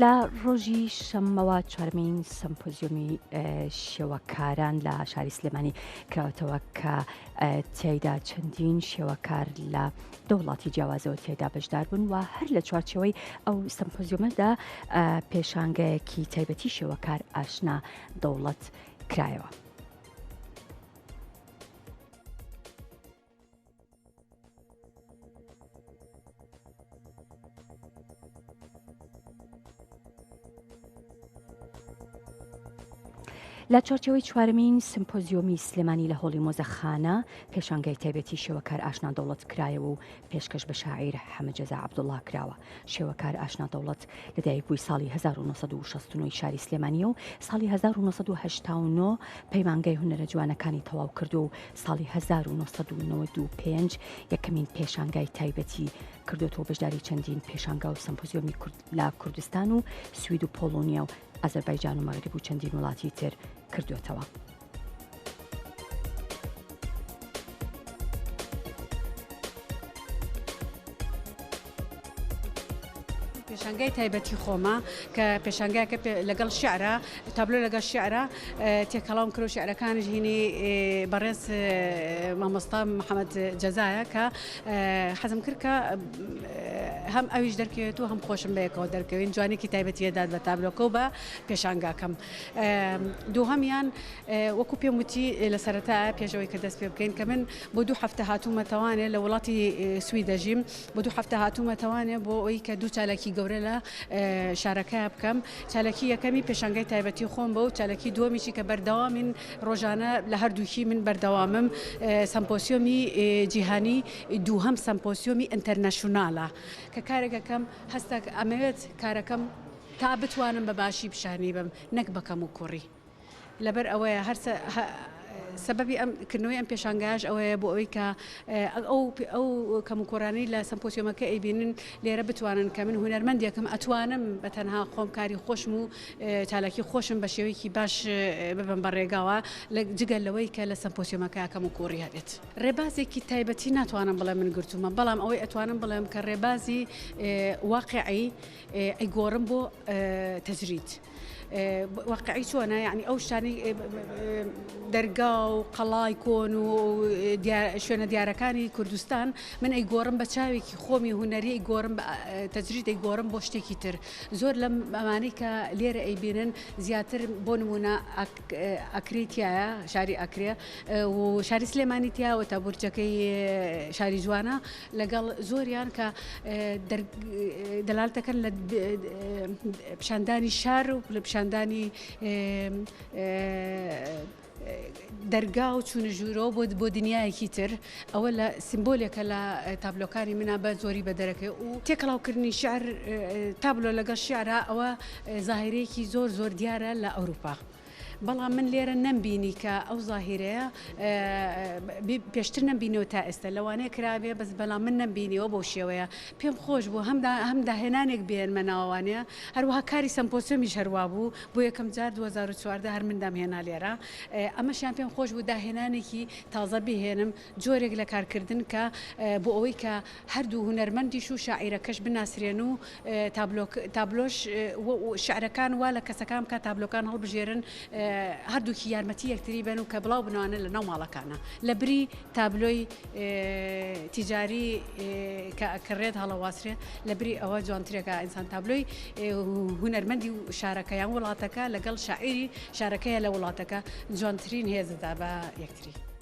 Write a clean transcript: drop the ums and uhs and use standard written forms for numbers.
لە ڕۆژی شەممەوە چوارمین سەمپۆزیۆمی شێوەکاران لە شاری سلێمانی کراوەتەوە کە تیایدا چەندین شێوەکار لە دە وڵاتی جیاوازەوە تیایدا بەشدار بوون و هەر لە چوارچێوەی ئەو سەمپۆزیۆمەدا پێشانگایەکی تایبەتی شێوەکار ئاشنا دەوڵەت کرایەوە. لە چوارچێوەی چوارەمین سمپۆزیۆمی سلێمانی لە هۆڵی مۆزەخانە پێشانگای تایبەتی شێوەکار ئاشنا دەوڵەت کرایەوە و پێشکەش بە شاعیر حەمە جەزا عەبدوڵڵا کراوە. شێوەکار ئاشنا دەوڵەت لەدایکبووی ساڵی 1969 شاری سلێمانییە و ساڵی 1989 پەیمانگای هونەرە جوانەکانی تەواو کردووە و ساڵی 1995 یەکەمین پێشانگای تایبەتی کردۆتەوە بەشداری چەندین پێشانگا و سەمپۆزیۆمی کورد لە کوردستان و سوید و پۆڵۆنیا و ئازەربایجان و مەغریب و چەندین وڵاتی تر کردوێتەوە. پێشانگای تایبەتی خۆمە کە پێشانگاکە لەگەڵ شعرە تابلۆ لەگەڵ شعرە تێکەڵاوم کرد و شعرەکانیش هینی بەڕێز مامۆستا محەممەد جەزایە کە حەزم کرد کە هەم ئەویش دەرکەوێت و هەم خۆشم بەیەکەوە دەرکەوین جوانێکی تایبەتیە دات بە تابلۆکە و بە پێشانگاکەم دووهەمیان وەکو پێم وتی لە سەرەتا پێشەوەی کە دەست پێ بکەین کە من بۆ دوو هەفتە هاتوومە تەوانێ لە وڵاتی سوید دەژیم بۆ دوو هەفتە هاتوومە تەوانێ بۆ ئەوی کە دوو چالاکی گەورە لە شارەکە بکەم چالاکی یەکەمی پێشانگای تایبەتی خۆم بە و چالاکی دووەمیشی کە بەردەوامین ڕۆژانە لە هەردووکی من بەردەوامم سەمپۆسیۆمی جیهانی دووهەم سەمپۆسیۆمی ئینتەرناشونالە کە کارێکەکەم هەستە ئەمەوێت کارەکەم تا بتوانم بە باشی پیشانی بەم نەک بە کەم و کوڕی لەبەر ئەوەیە هەر سەبەبی ئەم کردنەوەی ئەم پێشانگایەش ئەوەیە بۆ ئەوەی کە ئەو ئەو کەموکۆرانەی لە سەمپۆسیۆمەکە ئەیبینن لێرە بتوانن کە من هونەرمەندێکم ئەتوانم بە تەنها خۆم کاری خۆشم و چالاکی خۆشم بە شێوەیەکی باش ببەم بە ڕێگاوە جگە لەوەی کە لە سەمپۆسیۆمەکە کەموکوڕی هەبێت. ڕێبازێکی تایبەتی ناتوانم بڵێم من گرتوومە بەڵام ئەوەی ئەتوانم بڵێم کە ڕێبازی واقعی ئەیگۆڕم بۆ تەجرید. واقعی چۆنە یعنی ئەو شتانەی دەرگا و قەڵای کۆن و شوێنە دیارەکانی کوردستان من ئەی گۆڕم بە چاوێکی خۆمی هوەری ئەی گۆڕم تەجرید ئەی گۆڕم بۆ شتێکی تر زۆر لەم ئەمانەی کە لێرە ئەیبینن زیاتر بۆ نمونە ئەکری تایە شاری ئەکرێ و شاری سلێمانی تیاوە تا بورجەکەی شاری جوانە لەگەڵ زۆریان کە دەلالەت دەکەن لە پیشاندانی شار و لە پیشاندانی دەرگا و چوونە ژوورەوە بۆ بۆ دنیایەکی تر ئەوە لە سیمبۆلێکە لە تابلۆکانی منا بە زۆری بە دەرەکەی و تێکەڵاوکردنی شعر تابلۆ لەگەڵ شعرا ئەوە زاهیرەیەکی زۆر زۆر دیارە لە ئەوروپا. بەڵام من لێرە نەمبینی کە ئەو زاهیرەیە پێشتر نەمبینیەوە تا ئێستا لەوانەیە کرابێ بەس بەڵام من نەمبینیەوە بەو شێوەیە پێم خۆش بوو هەم هەم داهێنانێک بێنمە ناوانەیە هەروەها کاری سەمپۆسیۆمیش هەروا بوو بۆ یەکەم جار 2014 هەر من دامهێنا لێرە ئەمەشیان پێم خۆش بوو داهێنانێکی تازە بهێنم جۆرێک لە کارکردن کە بۆ ئەوەی کە هەردوو هونەرمەندیش و شاعیرەکەش بناسرێن و تابلۆش شعرەکان وا لە کەسەکان بکات تابلۆکان هەڵبژێرن هەردووکی یارمەتی یەکتری بن و کە بڵاو بنوانە لە ناو ماڵەکانە لە بری تابلۆی تیجاری کە ئەکڕێت هەڵەواسرێ لە بری ئەوە جوانترێکە ئینسان تابلۆی هونەرمەندی و شارەکە یان وڵاتەکە لەگەڵ شاعیری شارەکەیە لە وڵاتەکە جوانترین هێزدا بە یەکتری.